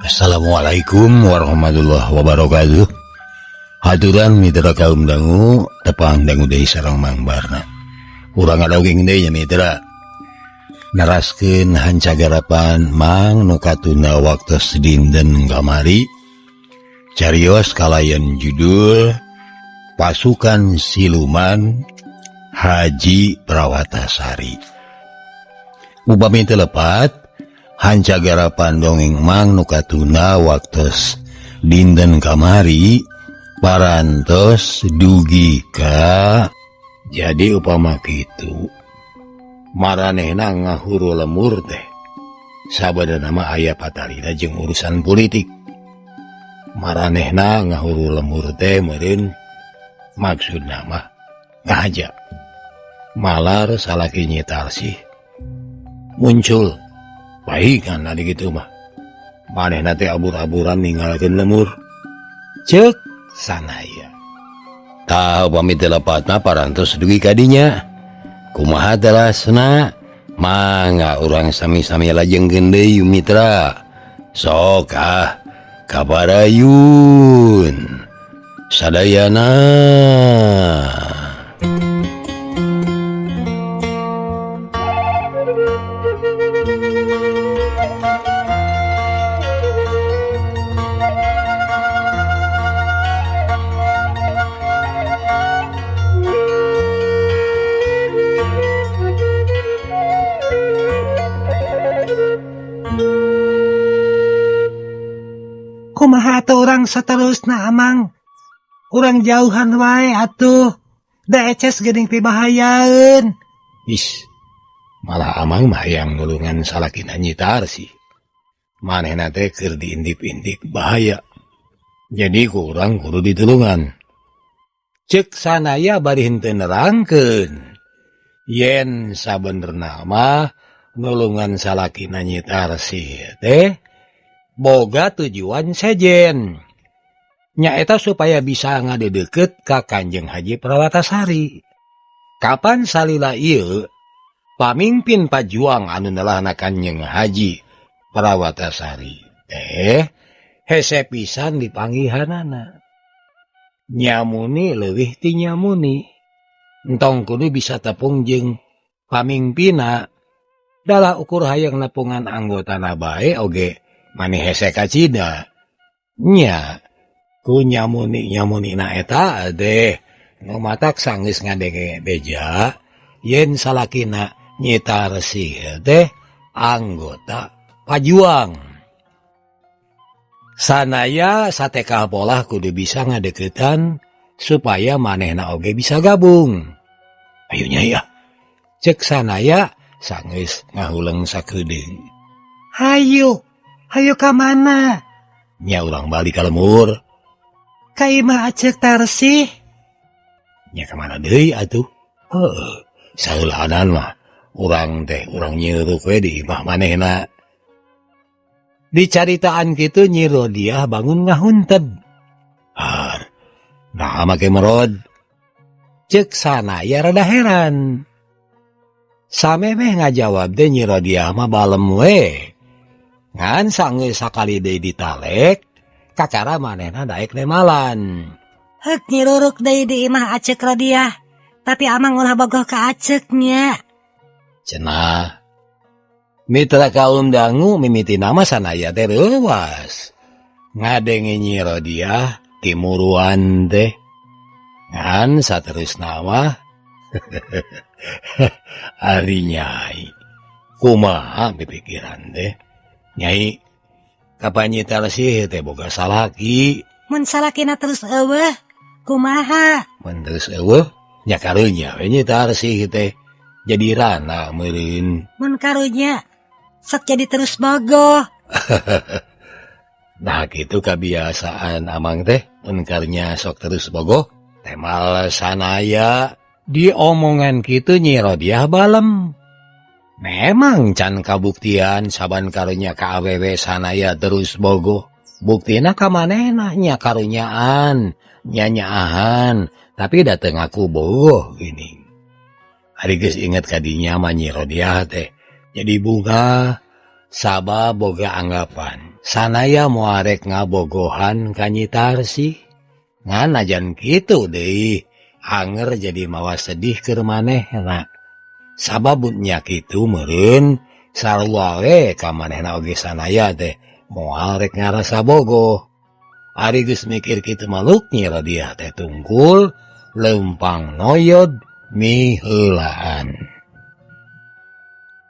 Assalamualaikum warahmatullahi wabarakatuh. Haturan mitra kaum dangu tepang dangu deui sareng Mang Barna. Urang ngadogeng deui nya mitra. Neraskeun hancagarapan Mang nu katunda waktos dinten kamari. Carios kalayan judul Pasukan Siluman Haji Prawatasari. Upami teu lepat hancagarapan dongeng Mang nu katunda waktos dinten kamari parantos dugi ka jadi upama kitu maranehna ngahuru lemur teh sabada nama aya patalina jeung urusan politik maranehna ngahuru lemur teh meureun maksudna mah ngahaja malar salaki Nyi Tarsih muncul baik kan gitu mah manehna teh abur-aburan ninggalkeun lemur cek sanaya tah upami teu lepatna parantos dugi ka dinya kumaha telasna mangga urang sami-sami lajengkeun deui mitra sok ah kabarayun sadayana. Kumaha atuh urang saterusna Amang? Urang jauhan wae atuh. Da eces geuning pibahayaeun. Is, malah Amang mah hayang nulungan salakina Nyi Tarsih. Manehna teh keur diintip-intip bahaya. Jadi ku urang kudu ditulungan. Cek sanaya bari henteu nerangkeun. Yen sabenerna mah nulungan salakina Nyi Tarsih teh boga tujuan sejen. Nyaeta supaya bisa ngadedeket ka Kanjeng Haji Prawatasari. Kapan salila ieu pamimpin pajuang anu nelahna Kanjeng Haji Prawatasari teh hese pisan dipanggihanana. Nyamuni leuwih ti nyamuni. Entong kudu bisa tepung jeung pamingpina dalah ukur hayang nepungan anggotana bae oge maneh hese kacida. Nya ku nyamuni-nyamuni na eta deh nu matak sanggeus ngadenge beja yen salakina Nyi Tarsih teh anggota pajuang. Sanaya satekah polah kudu bisa ngadeukeutan supaya manehna oge bisa gabung. Ayo nyai ah. Cek sanaya sanggeus ngahuleng sakedeung. Hayu, hayu ka mana? Nya urang balik ka lemur. Ka imah Acek Tarsih. Nya ka mana deui atuh? Heuh, saheulaanan mah urang teh urang nyiruk we di imah manehna. Dicaritaan kitu Nyi Rodiah bangun ngahunted. Har, naha make merod? Cek sanaya rada heran. Samemeh ngajawab teh Nyi Rodiah mah balem we. Ngan sanggeus sakali deui ditalek, kakara manehna daek nemalan. Heuk nyiruruk deui di imah Acek Rodiah, tapi Amang ulah bogoh ka Aceknya. Cenah. Mitra kaum dangu mimiti nama sanaya teh reuwas. Ngadenge Nyi Rodiah timuruan teh. Ngan saterusna mah ari nyai. Kumaha pipikiran teh? Nyai, kapan Nyi Tarsih teh boga salaki? Mun salakina terus eueuh, kumaha? Mun terus eueuh, nya karunya we Nyi Tarsih teh jadi rana meureun. Mun karunya sok jadi terus bogoh. Nah kitu kabiasaan Amang teh mun karunya sok terus bogoh temal sanaya. Diomongan kitu Nyi Rodiah balem. Memang can kabuktian saban karunya ka awewe sanaya terus bogoh. Buktina ka manehna nya karunyaan, nyanyaahan, tapi dateng aku bogoh gini. Ari geus inget ka dinya mah Nyi Rodiah teh jadi bunga sabab boga anggapan. Sanaya moal rek ngabogohan ka Nyi Tarsih. Ngan najan kitu deui anger jadi mawa sedih keur manehna. Sabab nya kitu meureun sarua we ka manehna oge sanaya teh moal rek ngarasa bogoh. Ari geus mikir kitu mah luk Nyi Rodiah teh tungkul leumpang noyod miheulaan.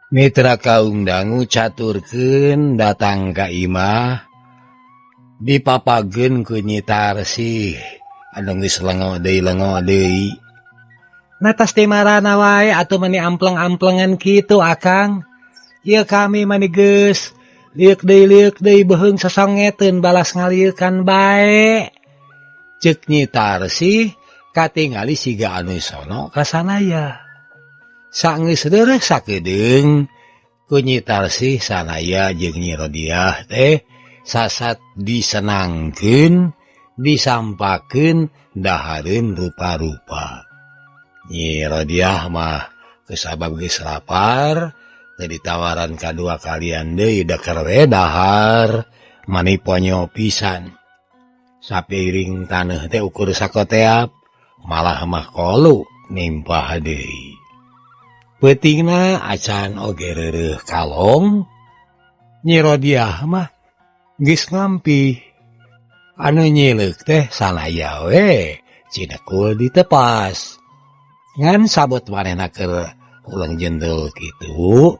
Mitra kaum dangu caturkeun datang ka imah dipapageun ku Nyi Tarsih anu geus lengo deui lengo deui. Nah tas di marana wae atuh mani ampleng-amplengan kitu Akang. Ieu kami mani geus lieuk deui beuheung sasongeteun balas ngalieukan bae. Ceuk Nyi Tarsih katingali siga anu sono ka sanaya. Sanggeus reureuh sakedeung ku Nyi Tarsih sanaya jeung Nyi Rodiah teh sasat disenangkeun disampakeun dahareun rupa-rupa. Nyi Rodiah mah kusabab geus lapar teu ditawaran kadua kalian deui deker we dahar mani ponyo pisan. Sapiring taneuh teh ukur sakoteap malah mah kolu nimpah deui. Peutingna acan oge reureuh kalong Nyi Rodiah mah geus ngampi. Anu nyileuk teh sanaya we cinekul ditepas. Ngan sabot manehna keur ulang jendel kitu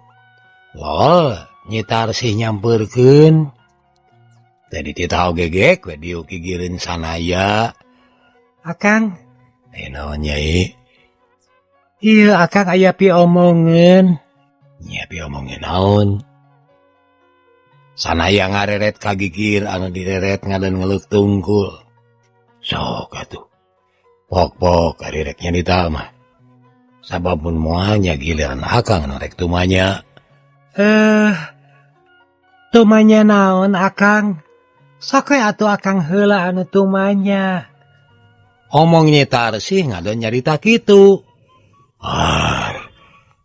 lol Nyi Tarsih nyampeurkeun. Teh dititah oge gek we diuk gigireun sanaya. Akang naon Nyai? Ieu Akang aya piomongeun. Nya piomongeun naon? Sanaya ngareret ka gigir anu direret ngadeun ngeuleuh tungkul. Sok atuh. Pok-pok ari rek nyarita mah. Sabab mun moal nya giliran Akang nu rek tumanya. Tumanya naon Akang? Sok we atuh Akang heula anu tumanya. Omong Nyi Tarsih ngadeun nyarita kitu. Har,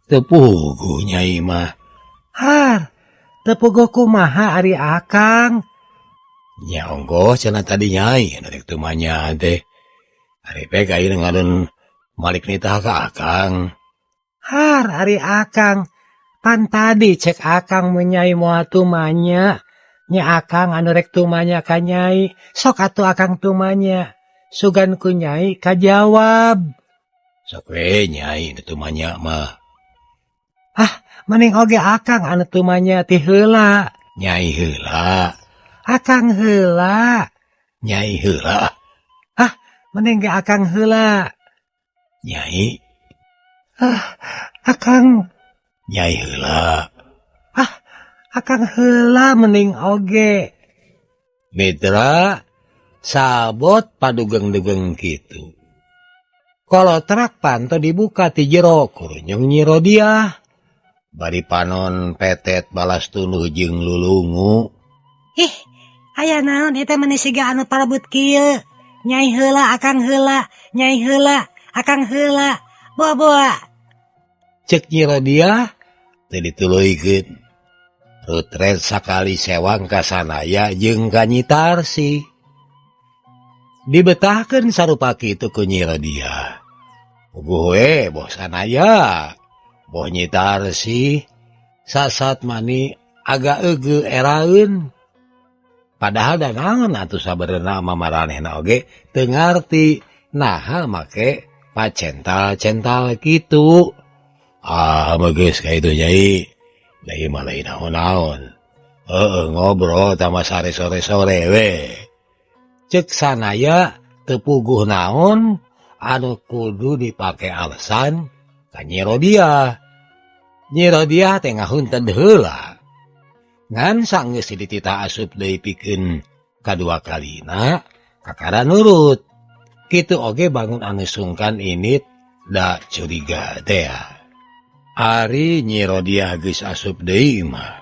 teu puguh Nyai mah. Har, teu puguh kumaha ari Akang? Nya ongkoh cenah tadi Nyai anu rek tumanya teh. Ari pek ayeuna ngadeun malik nitah ka Akang. Har, ari Akang. Pan tadi cek Akang mun Nyai moal tumanya. Nya Akang anu rek tumanya ka Nyai. Sok atuh Akang tumanya. Sugan ku Nyai kajawab. Sok we Nyai nu tumanya mah. Ah, mending oge Akang anu tumanya ti heula. Nyai heula. Akang heula. Nyai heula. Ah, mending ge Akang heula. Nyai. Ah, Akang. Nyai heula. Ah, Akang heula mending oge. Mitra sabot padugeng-dugeng kitu. Kolotrak panto dibuka ti jero kurunyung Nyi Rodiah. Bari panon petet balas tunduh jeung lulungu. Ih, aya naon eta mani siga anu parebut kieu. Nyai heula Akang heula, Nyai heula, Akang heula. Boa-boa. Cek Nyi Rodiah teu dituluykeun. Rutret sakali sewang ka sanaya jeung ka Nyi Tarsih. Dibetahkeun sarupa kitu ku Nyi Rodiah. Puguh we boh sanaya, boh Nyi Tarsih sasat mani agak eugeut eraeun. Padahal da naon atuh sabenerna mah maranehna oge teu ngarti naha make pacental-cental kitu. Ah, bagus ka itu Nyai. Da ieu mah lain naon-naon. Heeh, ngobrol tama sare sore-sore we. Cek sanaya teu puguh naon anu kudu dipake alasan ka Nyi Rodiah. Nyi Rodiah teh ngahunten heula. Ngan sanggeus dititah asup deui pikeun kadua kalina kakara nurut. Kitu oge bangun anu sungkan init da curiga teh. Ari Nyi Rodiah geus asup deui mah.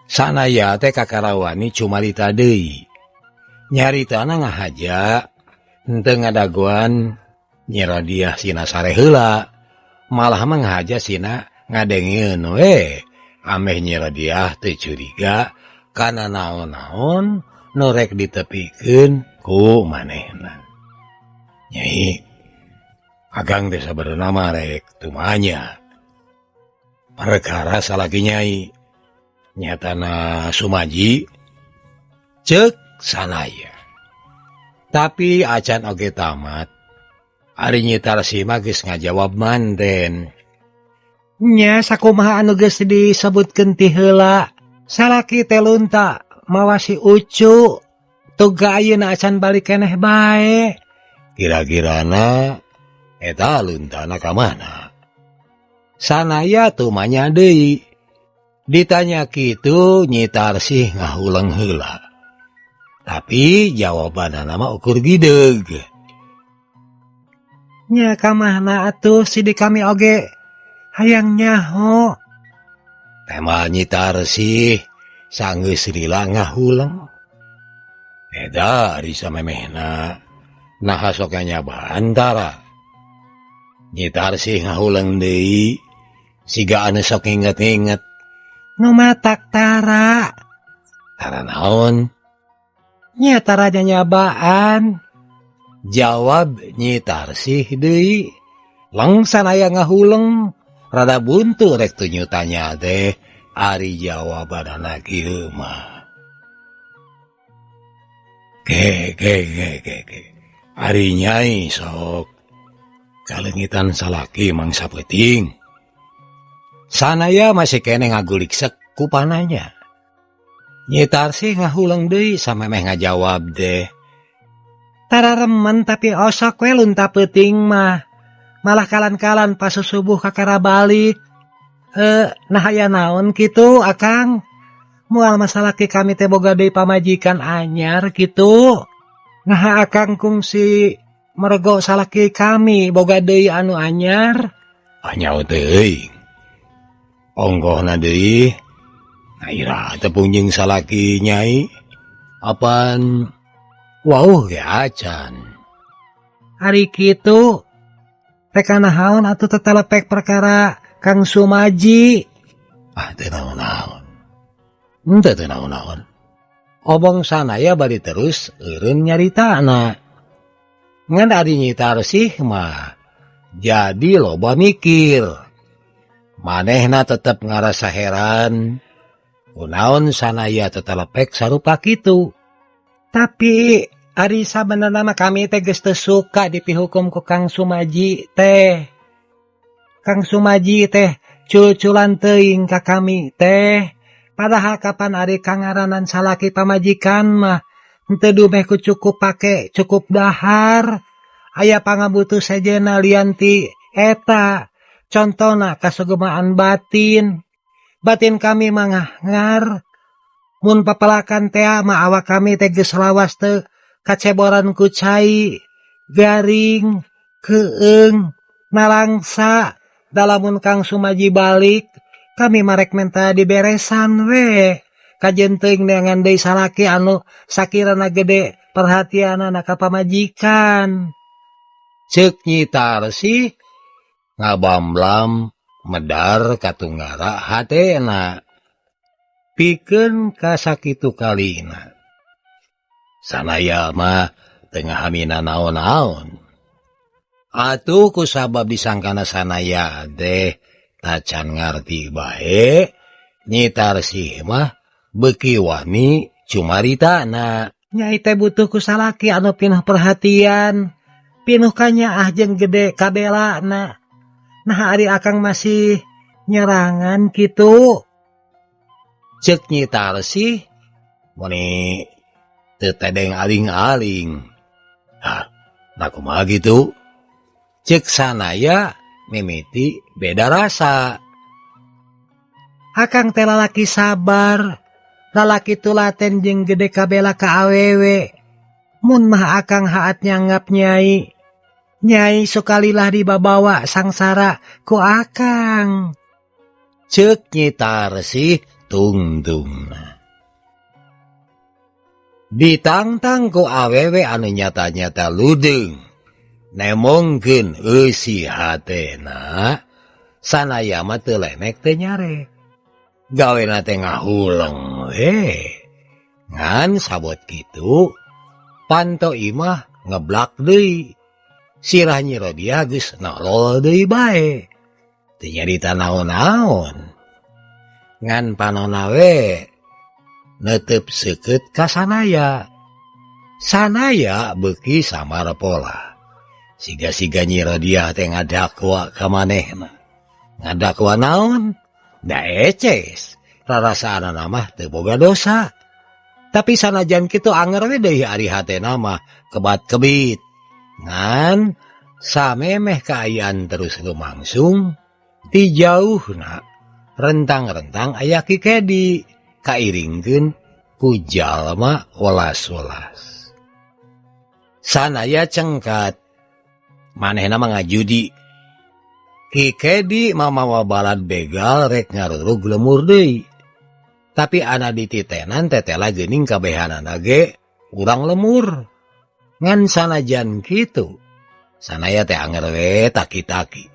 Sanaya teh kakarawani cumarita deui. Nyaritana ngahaja henteu ngadagoan Nyi Rodiah sina sare heula. Malah mah ngahaja sina ngadengeun we. Ameh Nyi Rodiah teu curiga Kana naon-naon nu rek ditepikeun ku manehna. Nyai, Akang teh sabenerna mah rek tumanya. Perkara salaki Nyai nyatana Sumaji cek sanaya. Tapi acan oge tamat. Ari Nyi Tarsih mah geus ngajawab manten. Nya sakumaha anu geus disebutkeun ti heula. Salaki teh lunta mawa si Ucu. Tuga ayeuna acan balik keneh bae. Kira-kirana eta luntana ka mana? Sanaya tumanya deui. Ditanya kitu Nyi Tarsih ngahuleng heula. Tapi jawabanana mah ukur gideug. Nya kamana atuh sidik kami oge hayang nyaho. Tema Nyi Tarsih sanggeus lila ngahuleng. Eta ari samemehna naha sok nyabaan tara. Nyi Tarsih ngahuleng deui siga anu sok nginget-nginget. Nu matak tara. Tara naon? Nya tara nyabaan. Jawab Nyi Tarsih deui. Leng sanaya ngahuleng rada buntu rek tunyu tanya teh ari jawabanana kieu mah. Ge ge ge ge ge. Ari Nyai sok kaleungitan salaki mangsa peuting. Sanaya masih keneh ngagulik sek ku pananya. Nyi Tarsih ngahuleng deui samemeh ngajawab deh. Tara remen tapi osok we lunta peuting mah. Malah kalan-kalan pas subuh kakara balik. Nah aya naon kitu Akang? Moal masalah ki kami teh boga deui pamajikan anyar kitu. Nah Akang kungsi mergo salaki kami boga deui anu anyar. Ah nyaho teuing. Onggohna deui. Nah ira teh punjing salaki Nyai. Apan wauh ge acan. Ari kitu rek naon atuh tetelepek perkara Kang Sumaji. Ah teu naon-naon. Henteu teu naon-naon. Obong sanaya bari terus eureun nyaritana. Ngan ari Nyi Tarsih mah jadi loba mikir. Manehna tetep ngarasa heran. Kunaon sanaya tetelepek sarupa kitu. Tapi ari sabenerna mah kami teh geus teu suka dipihukum ku Kang Sumaji teh. Kang Sumaji teh cul-culan teuing ka kami teh. Padahal kapan ari kangaranan salaki pamajikan mah henteu dumeh ku cukup pake cukup dahar. Aya pangabutuh sejenna lian ti eta. Contona kasugemaan batin. Batin kami mah ngangar. Mun papelakan teh mah awak kami teh geus lawas teu kaceboran ku cai, garing, keung, nalangsa. Dalamun Kang Sumaji balik, kami marek menta diberesan we. Kajen teuing neangan deui salaki anu sakirana gede perhatianana ka pamajikan. Ceuk Nyi Tarsih ngabamblam medar katunggara hatena. Pikeun ka sakitu kalina. Sanaya mah teu ngahamina naon-naon. Atuh kusabab disangkana sanaya teh tacan ngarti bae, Nyi Tarsih mah beuki wani cumaritana. Nyai teh butuh ku salaki anu pinuh perhatian, pinuh kanyaah jeung gede kabelana. Nah ari Akang masih nyerangan kitu. Ceuk Nyi Tarsih meni teu tedeng aling-aling. Hah, nah kumaha kitu? Ceuk sanaya mimiti beda rasa. Akang teh lalaki sabar, lalaki tulaten jeung gede kabela ka awewe. Mun mah Akang haat nyanggap Nyai. Nyai sukalilah dibabawa sangsara ku Akang. Ceuk Nyi Tarsih tungtungna. Ditangtang ku awewe anu nyata-nyata ludeung. Nemongkeun eusi hatena, sanaya mah teu lemek teu nyarek. Gawena teh ngahuleng we. Ngan sabot kitu panto imah ngeblak deui. Sirah Nyi Rodiah geus nolol deui bae. Teu nyarita naon-naon. Ngan panona we neuteup seukeut ka Sanaya. Sanaya beuki samar pola. Siga-siga Nyi Rodiah teh ngadakwa ka manehna. Ngadakwa naon? Da eces. Rarasaanana mah teu boga dosa. Tapi sanajan kitu anger we deui ari hatena mah kebat-kebit. Ngan samemeh kaayaan terus lumangsung ti jauhna rentang-rentang aya Ki Kedi kairingkeun ku jalma welas-welas. Sanaya cengkat manehna mah ngajudi. Ki Kedi mamawa balad begal rek ngarurug lemur deui. Tapi ana dititenan tetela geuning kabehanana ge urang lemur. Ngan sanajan kitu sanaya teh anger we taki-taki.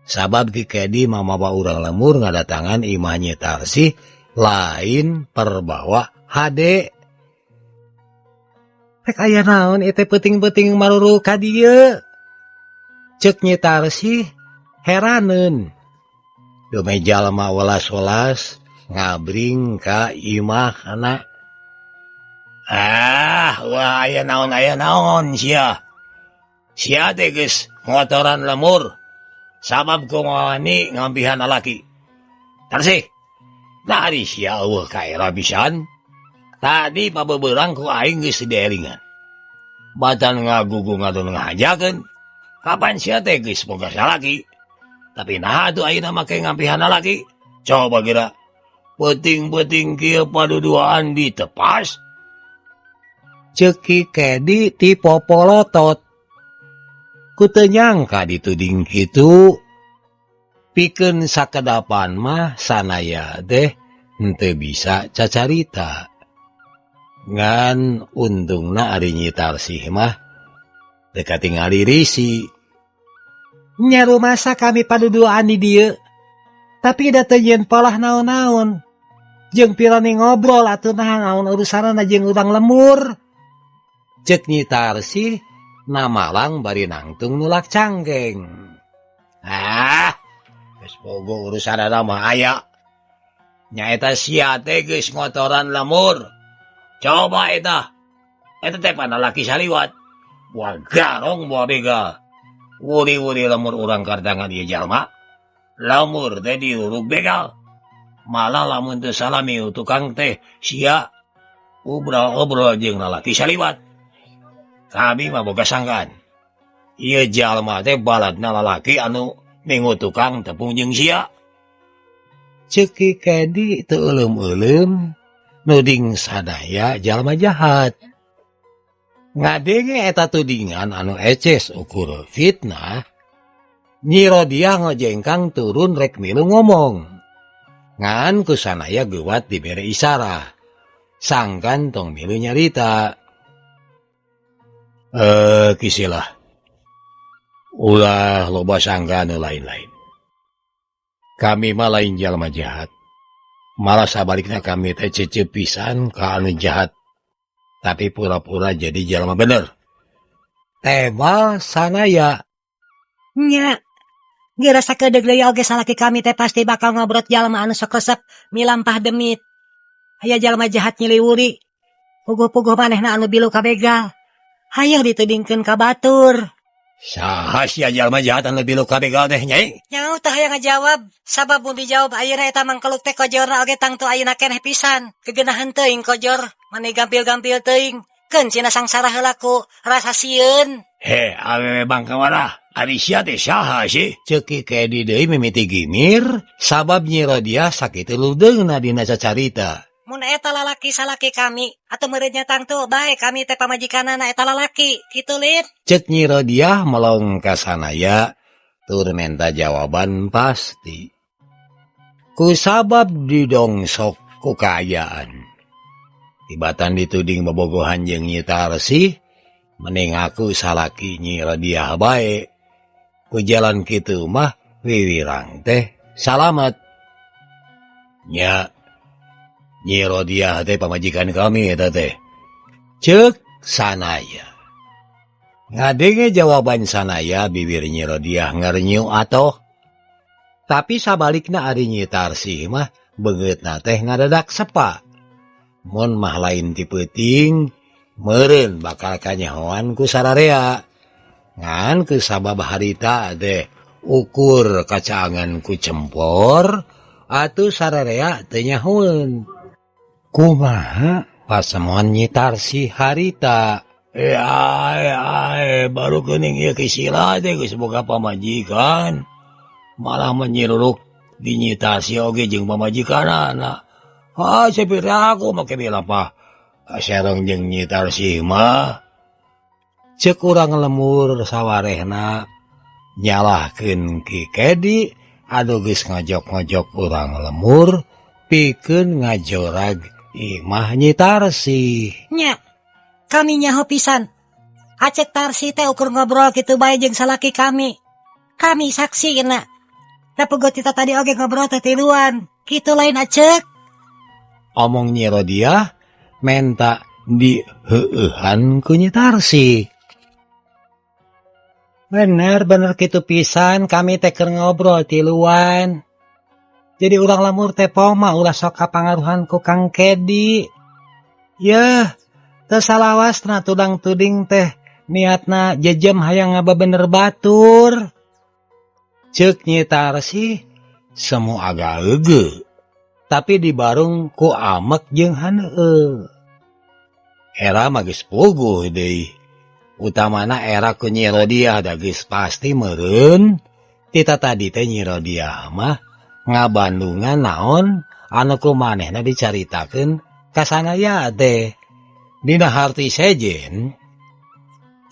Sabab Ki Kedi mamawa urang lemur ngadatangan imah Nyi Tarsih lain perbawa hade. Rek aya naon ieu teh peuting-peuting maruru ka dieu? Ceuk Nyi Tarsih heraneun. Dume jalma welas-welas ngabring ka imahna. Ah, wah aya naon sia. Sia teh geus ngotoran lemur. Sabab ku ngawani ngampihan lalaki. Tarsih. Nah ari sia eueuh ka era pisan. Tadi pabeberang ku aing geus dielingan. Batan ngagugu ngadon ngahajakeun. Kapan sia teh geus boga salaki? Tapi naha atuh ayeuna make ngampihan lalaki? Coba geura. Peuting-peuting kieu paduduaan ditepas. Ceuk Ki Kedi ti popolotot. Ku teu nyangka dituding kitu. Pikeun sakedapan mah sanaya teh henteu bisa cacarita. Ngan untungna ari Nyi Tarsih mah teu katingali risi. Nya rumasa kami paduduaan di dieu. Tapi da teu nyieun polah naon-naon. Jeung pirani ngobrol atuh nah naon urusanana jeung urang lemur. Ceuk Nyi Tarsih namalang bari nangtung nulak cangkeng. Ah, geus bogo urusanana mah aya. Nyaeta sia teh geus ngotoran lemur. Coba eta. Eta teh pana laki saliwat. Buah garong buah begal. Wuri-wuri lemur urang kartangan ieu jalma. Lemur teh dirurug begal. Malah lamun teu salami tukang teh sia obrol-obrol jeung lalaki saliwat. Kami mah boga sangkaan. Ieu jalma teh baladna lalaki anu minggu tukang tepung jeung sia. Ceuk Ki Kedi teu euleum-euleum nuding sadaya jalma jahat. Ngadenge eta tudingan anu eces ukur fitnah, Nyi Rodiah ngojengkang turun rek milu ngomong. Ngan ku sanaya geuwat dibere isarah. Sangkan tong milu nyarita. Kisilah. Ulah loba sangka anu lain-lain. Kami mah lain jalma jahat. Malah sabalikna kami teh cecep pisan ka anu jahat. Tapi pura-pura jadi jalma bener. Tebal sanaya. Nya. Geura sakedeug deui oge salaki kami teh pasti bakal ngobrot jalma anu sok resep milampah demit. Aya jalma jahat nyiliwuri. Puguh-puguh manehna anu bilu ka begal. Hayoh ditudingkeun ka batur. Saha sia jalma jahat anu bilu ka begal teh nyai? Nyau teh hayang ngajawab. Sabab mun dijawab ayeuna eta mangkeluk teh kojorna oge tangtu ayeuna keneh pisan. Kegenahan teuing kojor, mani gampil-gampil teuing. Keun cina sangsara heula ku rasa sieun. He, awewe bangka warah. Ari sia teh saha sih? Ceuk Ki Kedi deui mimiti gimir, sabab Nyi Rodiah sakitu ludeungna dina cacarita. Mun eta lalaki salaki kami, atuh meureun nya tangtu bae kami teh pamajikanana eta lalaki, kitu lit. Ceuk Nyi Rodiah melong ka sanaya tur menta jawaban pasti. Ku sabab didongsok ku kaayaan. Tibatan dituding bobogohan jeung Nyi Tarsih, mending aku salaki Nyi Rodiah bae. Ku jalan kitu mah wiwirang teh salamet. Nya. Nyi Rodiah teh pamajikan kami eta teh. Ceuk Sanaya. Ngadenge jawaban Sanaya bibir Nyi Rodiah ngernyu atoh. Tapi sabalikna ari Nyi Tarsih mah beungeutna teh ngadadak sepa. Mun mah lain ti peuting meureun bakal kanyahoan ku sararea. Ngan ku sabab harita teh ukur kacaangan ku cempor atuh sararea teu nyahoeun. Kumaha pasemon Nyi Tarsih harita? Ae baru geuning ieu Ki Sila teh geus boga pamajikan. Malah menyiruruk di Nyi Tarsih oge jeung pamajikanana. Ah sapira aku make milapah sareng jeung Nyi Tarsih mah. Ceuk urang lemur sawarehna nyalahkeun Ki Kedi anu geus ngojok-ngojok urang lemur pikeun ngajorag imah Nyi Tarsih. Nya, kami nyaho pisan. Acek Tarsih teh ukur ngobrol kitu bae jeung salaki kami. Kami saksina. Da puguh tita tadi oge ngobrol teh tiluan. Kitu lain Acek. Omong Nyi Rodiah menta diheueuhan ku Nyi Tarsih. Bener bener kitu pisan kami teh keur ngobrol tiluan. Jadi urang lemur teh poma ulah sok kapangaruhan ku Kang Kedi. Yeuh, teu salawasna tudang tuding teh niatna jejem hayang ngabebener batur. Ceuk Nyi Tarsih semu agak eugeuh. Tapi dibarung ku amek jeung haneueul. Era mah geus puguh deui. Utamana era ku Nyi Rodiah da geus pasti meureun tita tadi teh Nyi Rodiah mah ngabandungan naon anu ku manehna dicaritakeun ka Sanaya teh. Dina harti sejen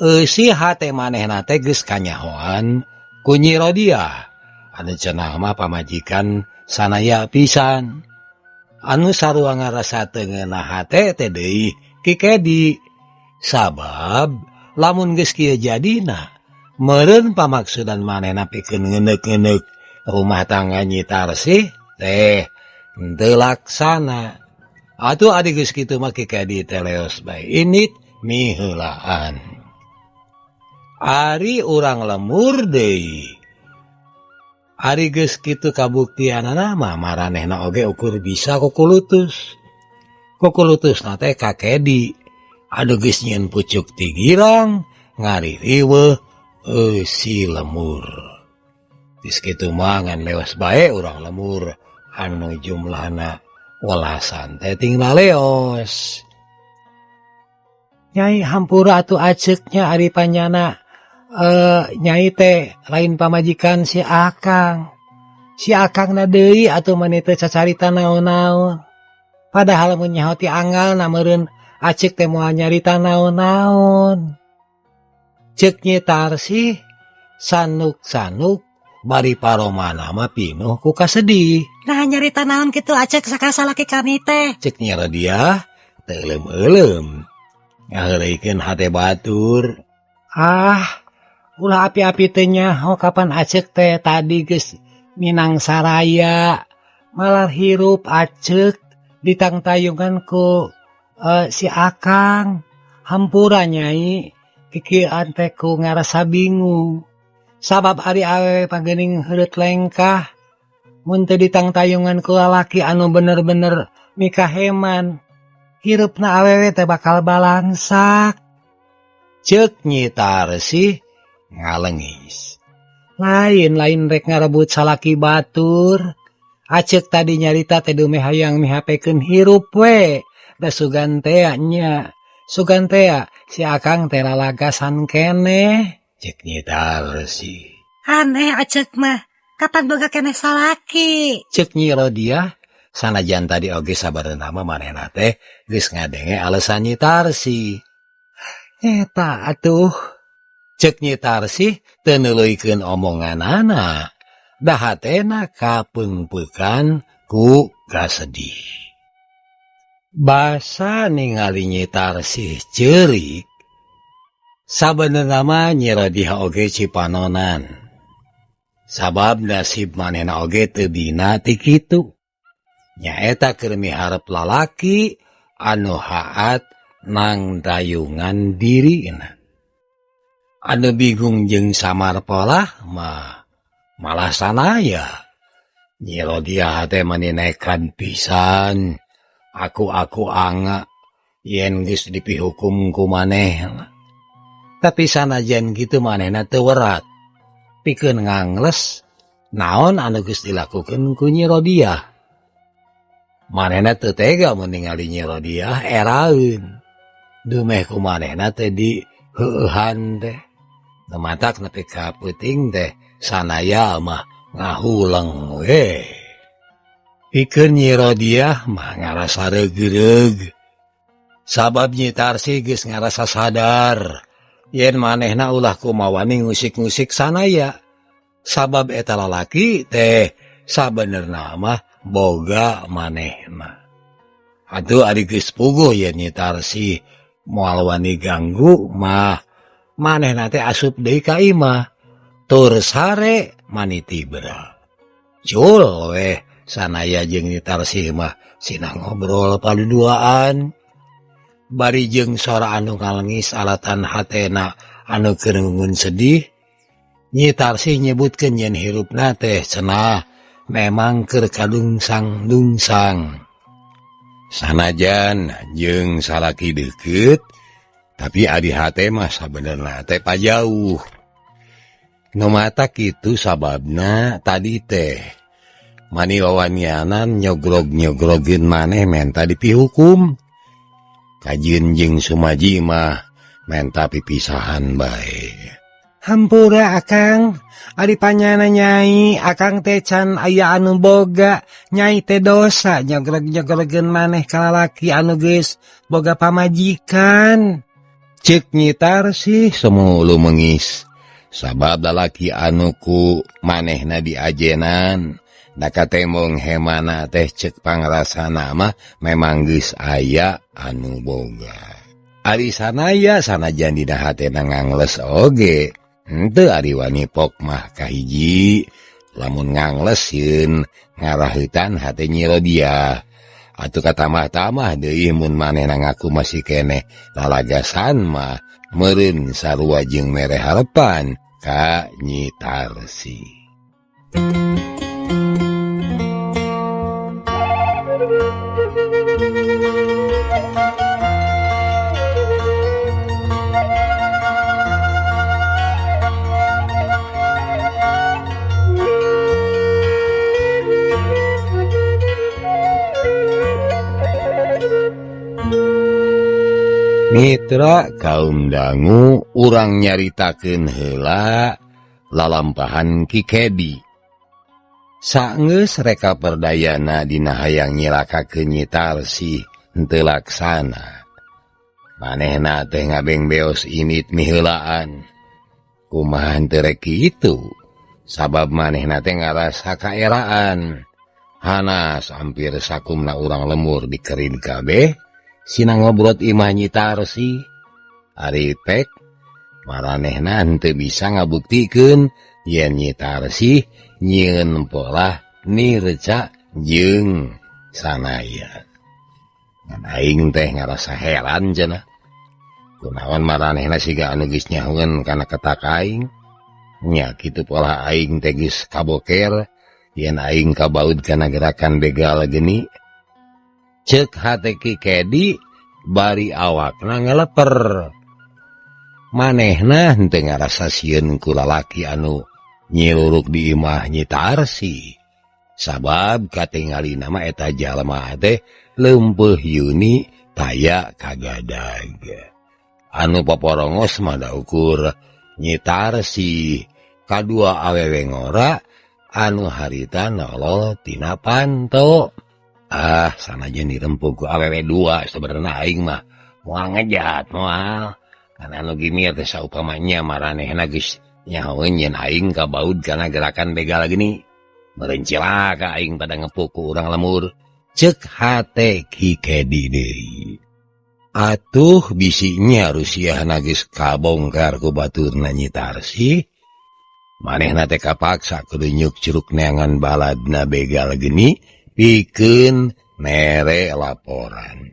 eusi hate manehna teh geus kanyahoan ku Nyi Rodiah anu cenah mah pamajikan Sanaya pisan. Anu sarua ngarasa teu ngeunah hate teh deui Ki Kedi. Sabab lamun geus kieu jadina meureun pamaksudan manehna pikeun ngeuneuk-ngeuneuk rumah tangga Nyi Tarsih teh henteu laksana. Atuh adi geus kitu mah Ki Kedi teh leos bae init miheulaan. Ari urang lemur deui. Ari geus kitu kabuktianana mah maranehna oge ukur bisa kukulutus. Kukulutusna teh ka Kedi. Anu geus nyieun pucuk ti girang ngaririweuh eusi lemur. Geus kitu mah ngan leos bae urang lemur anu jumlahna welasan teh tinggal leos. Nyai hampura atuh aceuknya ari panyana nyai teh lain pamajikan si Akang. Si Akangna deui atuh mani teu cacarita naon-naon. Padahal mun nyaho ti anggalna meureun Acek teh moal nyarita naon-naon. Ceuk Nyi Tarsih sanuk-sanuk bari paromana mah pinuh ku kasedih. Nah nyarita naon kitu Acek saka salaki kami teh. Ceuk Nyi Rodiah teu euleum-euleum ngaheureuykeun hate batur. Ah, ulah api-api teh nyaho kapan Acek teh tadi geus Minang Saraya malah hirup Acek ditangtayungan ku si Akang. Hampura Nyai, kikieuan teh ku ngarasa bingung. Sabab ari awewe pageuning heureut lengkah mun teu ditangtayungan ku lalaki anu bener-bener mikaheman, hirupna awewe teh bakal balangsak. Ceuk Nyi Tarsih ngalengis. Lain lain rek ngarebut salaki batur. Acek tadi nyarita teh dumeh hayang mihapekeun hirup we. Da sugan tea nya. Sugan tea si Akang teh lalagasan keneh. Ceuk Nyi Tarsih. Aneh Acek mah. Kapan boga keneh salaki? Ceuk Nyi Rodiah sanajan tadi oge sabareuna mah manehna teh geus ngadenge alesan Nyi Tarsih. Eta atuh. Ceuk Nyi Tarsih teu neuleuikeun omonganana. Da hatena kapeungpeukan ku kasedih. Basa ningali Nyi Tarsih ceurik, sabenerna mah Nyi Rodiah oge cipanonan. Sabab nasib manehna oge teu dina ti kitu. Nyaeta keur miharep lalaki anu haat nang dayungan dirina. Anu bingung jeung samar polah mah malah sanaya. Nyi Rodiah teh mani nekat pisan. Aku-aku anga yen geus dipihukum ku manehna. Tapi sanajan kitu manehna teu werat. Pikeun ngangles naon anu geus dilakukeun ku Nyi Rodiah. Manehna teu tega mun ningali Nyi Rodiah eraeun. Dumeh ku manehna teh di heueuhan teh. Nu matak nepi ka peuting teh sanaya mah ngahuleng we. Pikeun Nyi Rodiah mah ngarasa reug-reug. Sabab Nyi Tarsih geus ngarasa sadar yen manehna ulah kumawani ngusik-ngusik sanaya. Sabab eta lalaki teh sabenerna mah boga manehna. Atuh ari geus puguh yen Nyi Tarsih moal wani ganggu mah manehna teh asup deui ka imah. Tur sare manitibra. Cul weh sanaya jeung Nyi Tarsih mah sinah ngobrol paduduaan. Bari jeung sora anu ngalengis alatan hatena anu keur ngungun sedih. Nyi Tarsih nyebutkeun yen hirupna teh cenah memang keur kadungsang-dungsang. Sanajan jeung salaki deukeut, tapi ari hate mah sabenerna teh pajauh. Nu matak kitu sababna tadi teh mani wawanianan nyogrog-nyogrogkeun maneh menta dipihukum. Kajieun jeung Sumaji mah menta pipisahan bae. Hampura Akang, ari panyana Nyai, Akang teh can aya anu boga, Nyai teh dosa nyogrog-nyogrogkeun maneh ka lalaki anu geus boga pamajikan. Ceuk Nyi Tarsih semulu mengis. Sabab lalaki anu ku manehna diajenan, da katembong hemana teh ceuk pangrasana mah memang geus aya anu boga. Ari sanaya sanajan dina hatena ngangles oge, henteu ari wani pok mah kahiji, lamun ngangles sieun ngaraheutan hate Nyi Rodiah. Atuh katamah-tamah deui mun manehna ngaku masih keneh lalagasan mah meureun sarua jeung mere harepan ka Nyi Tarsih. Mitra kaum dangu urang nyaritakeun heula lalampahan Ki Kedi. Saenggeus reka perdayana dina hayang nyilakakeun Nyi Tarsih henteu laksana. Manehna teh ngabengbeos init miheulaan. Kumaha henteu rek kitu? Sabab manehna teh ngarasa kaeraan. Hanas hampir sakumna urang lemur dikerin kabeh. Sina ngobrot imah Nyi Tarsih. Ari pek maranehna henteu bisa ngabuktikeun yen Nyi Tarsih nyieun polah nirca jeung sanaya. Ngan aing teh ngarasa heran cenah. Kunaon maranehna siga anu geus nyahoeun kana ketak aing. Nya kitu polah aing teh geus kaboker yen aing kabaud kana gerakan begal geni. Ceuk hate Ki Kedi bari awakna ngeleper. Manehna henteu ngarasa sieun ku lalaki anu nyiluruk di imah Nyi Tarsih. Sabab katingalina mah eta jalma teh leumpeuh yuni taya kagadag. Anu poporongos mah da ukur Nyi Tarsih kadua awewe ngora anu harita nolol tina panto. Ah, sanajan dirempuk ku awewe dua sebenarnya aing mah moal ngejat moal. Karena anu gini teh saupamanya maranehna geus nyahoeun yen aing kabaud kana gerakan begal gini. Meureun cilaka aing pada ngepuk ku urang lemur. Ceuk hate Ki Kedi deui. Atuh bisinya Rusiahna geus kabongkar ku baturna Nyi Tarsih. Manehna teh kapaksa kudu nyuk curug neangan baladna begal geni. Pikeun mere laporan.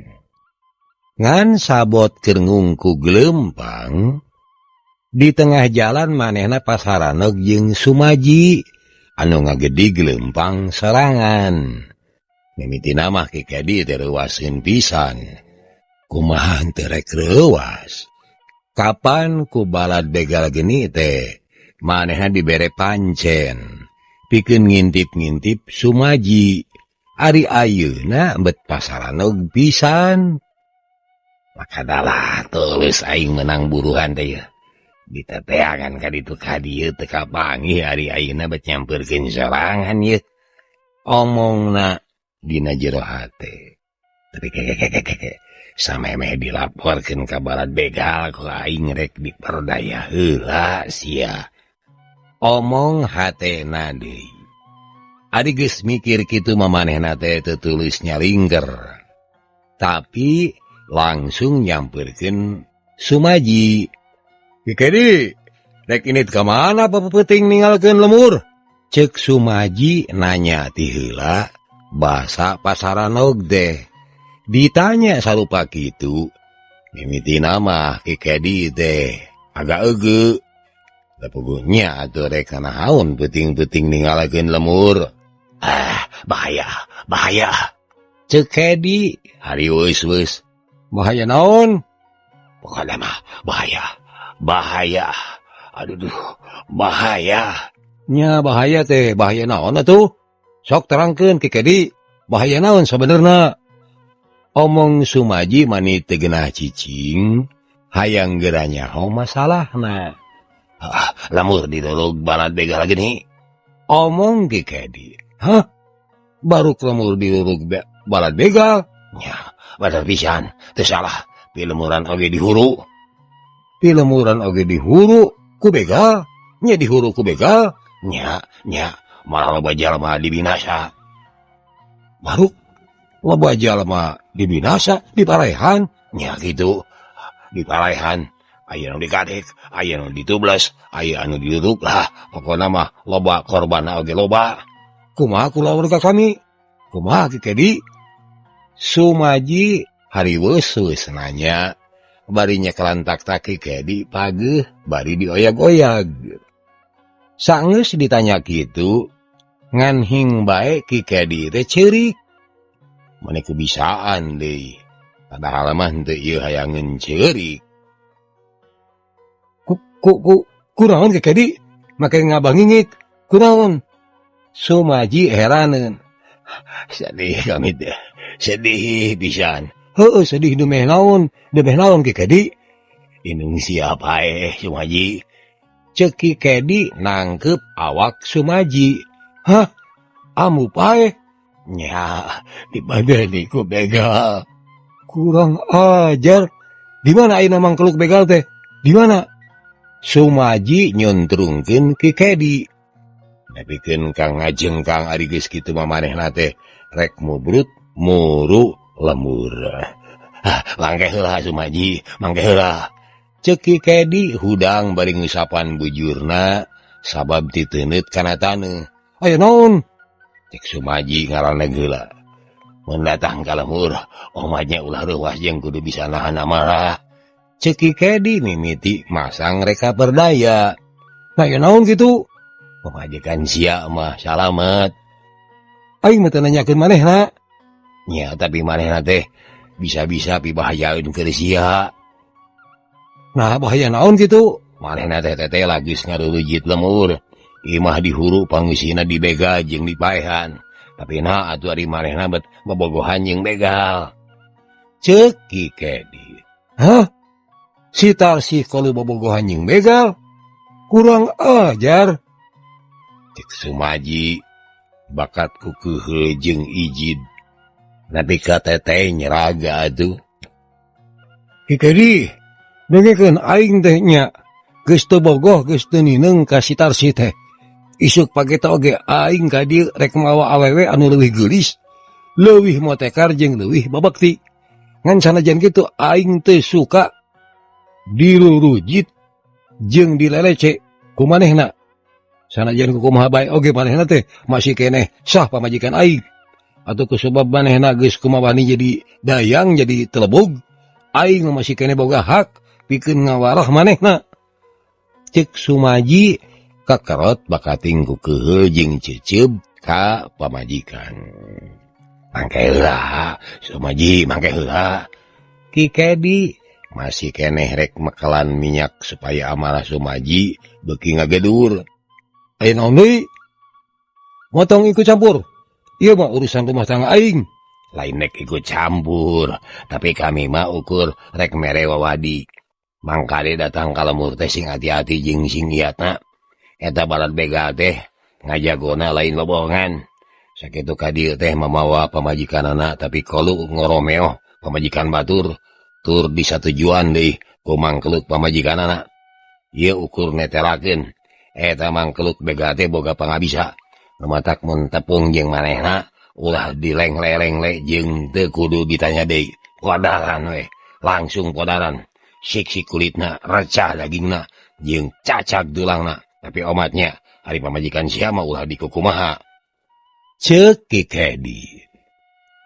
Ngan sabot keur ngungkug leumpang di tengah jalan manehna pasaranog jeung Sumaji anu ngagedig leumpang sorangan. Mimitina mah Ki Kedi teh reuwaseun pisan. Kumaha henteu rek reuwas? Kapan ku balad begal geni teh manehna dibere pancen pikeun ngintip-ngintip Sumaji. Ari ayeuna bet pasaranog pisan. Maka dalah tulus aing menang buruhan teh ya. Diteteangan ka ditu ka dieu teu kapanggih ari ayeuna bet nyampeurkeun sorangan ieu. Omongna dina jero hate. Tapi kekekekeke samemeh dilaporkeun ka balad begal ku aing rek diperdaya heula sia. Omong hatena deui. Ari geus mikir kitu mah manehna teh teu teulis nyalingger. Tapi langsung nyampeurkeun Sumaji. Ki Kedi, rek indit ka mana papeuting ninggalkeun lemur? Ceuk Sumaji nanya ti heula basa pasaranog teh. Ditanya sarupa kitu, mimitina mah Ki Kedi teh agak eugeuk. Da puguh nya atuh rek naon peuting-peuting ninggalkeun lemur. Ah, bahaya, bahaya. Ceuk Kedi hariweus-weus. Bahaya naon? Pokokna mah bahaya, bahaya. Aduh duh, bahaya. Nya bahaya teh, bahaya naon atuh? Sok terangkeun Ki Kedi, bahaya naon sabenerna? Omong Sumaji mani teu geunah cicing, hayang geura nyaho masalahna. Ah, lemur dirurug balad begal geni. Omong Ki Kedi. Hah? Baru lemur dirurug balad begal? Nya, bener pisan, teu salah. Pilemuran oge dihuru. Pilemuran oge dihuru ku begal. Nya dihuru ku begal. Nya, nya, malah loba jalma dibinasa. Baru loba jalma dibinasa, diparehan. Nya kitu, diparehan. Aya nu dikadek, aya nu ditubles, aya anu diruruk lah. Pokona mah loba korbanna oge loba. Kumaha kulawarga kami? Kumaha Ki Kedi? Sumaji hariweus-weus nanya, bari nyekelan tak Ki Kedi pageuh bari dioyag-oyag. Sanggeus ditanya kitu, ngan hing bae Ki Kedi teh ceurik. Mani kubisaan deui. Padahal mah henteu ieu hayangeun ceurik. Ku ku ku kunaon Ki Kedi? Make ngabangingik. Kunaon? Sumaji heraneun. Sedih kami teh. Sedih pisan. Heueuh sedih dumeh naon? Dumeh naon Ki Kedi? Indung sia paeh Sumaji. Ceuk Ki Kedi nangkep awak Sumaji. Hah? Ambu paeh? Nya, dibadeni ku begal. Kurang ajar. Di mana ayeuna mangkeluk begal teh? Di mana? Sumaji nyuntrungkeun Ki Kedi. Nepikeun ka ngajengkang ari geus kitu mah manehna teh rek mubrut muru lemur. Ah, mangke heula Sumaji, mangke heula. Ceuk Ki Kedi hudang bari ngusapan bujurna sabab titeuneut kana taneuh. Aya naon? Cek Sumaji ngaraneg heula. Mun datang ka lemur, omatnya ulah reuwas jeung kudu bisa nahan amarah. Ceuk Ki Kedi mimiti masang reka berdaya. Nah, aya naon kitu? Pamajikan sia mah salamet. Aing mah teu nanyakeun manehna. Nya, tapi manehna teh bisa-bisa pibahayaeun keur sia. Nah, bahaya naon kitu? Manehna teh teteh lagis ngarurujit lemur. Imah dihuru pangeusina dibegal jeung dipaehan. Tapi nah atuh ari manehna bet bobogohan jeung begal. Ceuk Ki Kedi. Hah? Si Tarsih kalau bobogohan jeung begal? Kurang ajar. Cek Sumaji bakat ku keuheul jeung ijid. Nepi ka teteh nyeraga atuh. Ki Kedi, dengekeun aing teh nya. Geus teu bogoh geus teu nineung ka si Tarsih teh. Isuk pagi teh oge aing ka dieu rek mawa awewe anu leuwih geulis, leuwih motekar jeung leuwih babakti. Ngan sanajan kitu aing teu suka dirurujit jeung dilelece ku manehna. Sanajan kumaha bae oge manehna teh masih keneh sah pamajikan aing. Atau kusebab manehna geus kumawani jadi dayang jadi telebog, aing masih keneh boga hak pikeun ngawarah manehna. Cek Sumaji kakerot bakating ku keheul jeung ceceub ka pamajikan. Mangke heula, Sumaji mangke heula. Ki Kedi masih keneh rek mekelan minyak supaya amarah Sumaji beuki ngagedur. Aya naon deui? Motong ikut campur. Ieu mah urusan rumah tangga aing. Lain rek ikut campur, tapi kami mah ukur rek mere wawadi. Mangkade datang ka lembur teh sing hati-hati jeung sing iatna. Eta balad begal teh ngajagona lain bobohongan. Sakitu ka dieu teh mamawa pamajikanana tapi kolu ngoromeoh pamajikan batur tur disatujuan deui ku mangkeluk pamajikanana. Ieu ukur netelakeun eta mangkeluk begal teh boga pangabisa. Nu matak mun tepung jeung manehna ulah dilengle-lengle jeung teu kudu ditanya deui. Podaran we, langsung podaran. Sik-sik kulitna, recah dagingna, jeung cacag tulangna. Tapi omatnya ari pamajikan sia mah ulah dikukumaha. Ceuk Ki Kedi.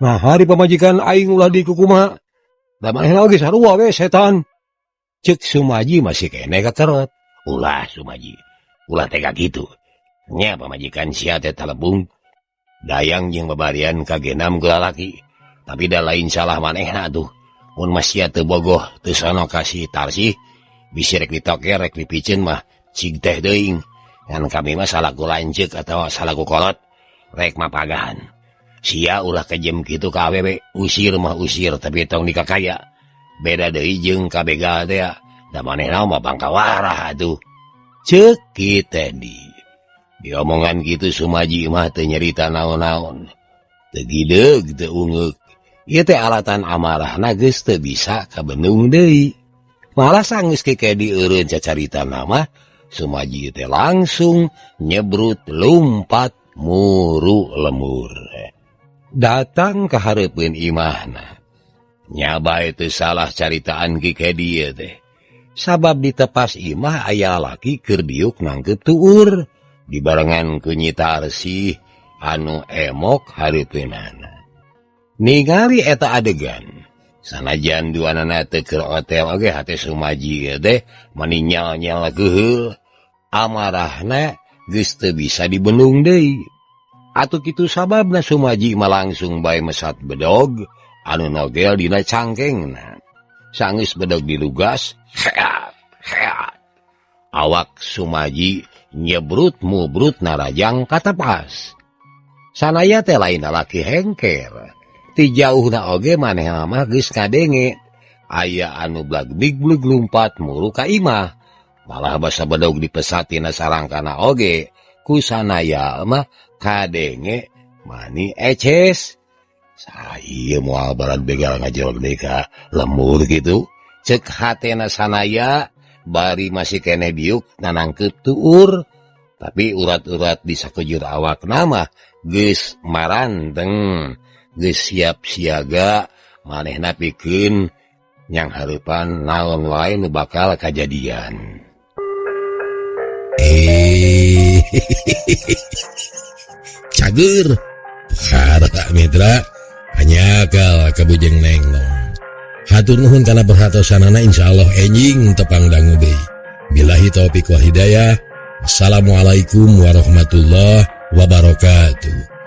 Nah, ari pamajikan aing ulah dikukumaha. Da manehna oge sarua we setan. Ceuk Sumaji masih keneh kakerot. Ulah Sumaji, ulah tega kitu. Nya pamajikan sia teh talebung. Dayang jeung babarian kagenam ku lalaki. Tapi da lain salah manehna tuh. Mun mah sia teu bogoh teu sono ka si Tarsih, bisi rek ditoker rek dipiceun mah cig teh teuing. Ngan kami mah salaku lanceuk atawa salaku kolot rek mapagahan. Sia ulah kejem kitu ka awewe, usir mah usir tapi tong dikakaya. Beda deui jeung ka begal teh da manehna mah bangkawarah atuh. Ceuk Ki Tedi. Diomongan kitu Sumaji mah teu nyerita naon-naon. Teu gideug teu ungeuk. Ieu teh alatan amarahna geus teu bisa kabendung deui. Malah sanggeus Ki Kedi eureun cacaritana mah Sumaji teh langsung nyebrut lumpat muru lemur. Datang ka hareupeun imahna. Nya bae teu salah caritaan Ki Kedi ieu teh. Sabab di tepas imah aya lalaki keur diuk nangkeup tuur. Dibarengan ku Nyi Tarsih anu emok hareupeunana. Ningali eta adegan, sanajan duanana teu keur otel oge hate Sumaji ieu teh mani nyal-nyal keheul. Amarahna geus teu bisa dibendung deui. Atuh kitu sababna Sumaji mah langsung bae mesat bedog anu nogel dina cangkengna. Sanggeus bedog dilugas, heat heat. Awak Sumaji nyebrut mubrut narajang katepas. Sanaya teh lain lalaki hengker. Ti jauhna oge manehna mah geus ngadenge aya anu blagbiglug lumpat muru ka imah. Malah basa bedog dipesat tina sarangkana oge ku sanaya mah kadenge mani eces. Saha moal balad begal ngajolog deui ka lembur kitu. Ceuk hatena sanaya bari masih keneh diuk nanangkeup tuur. Tapi urat-urat di sakujur awakna mah geus maranteng, geus siap siaga manehna pikeun nyang hareupan naon wae nu bakal kajadian. Cager para mitra hanyakal kabujeng nenglong. Hatur nuhun kana perhatosanana, insyaallah enjing tepang dangu deui. Billahi taufik wal hidayah. Assalamualaikum warahmatullahi wabarakatuh.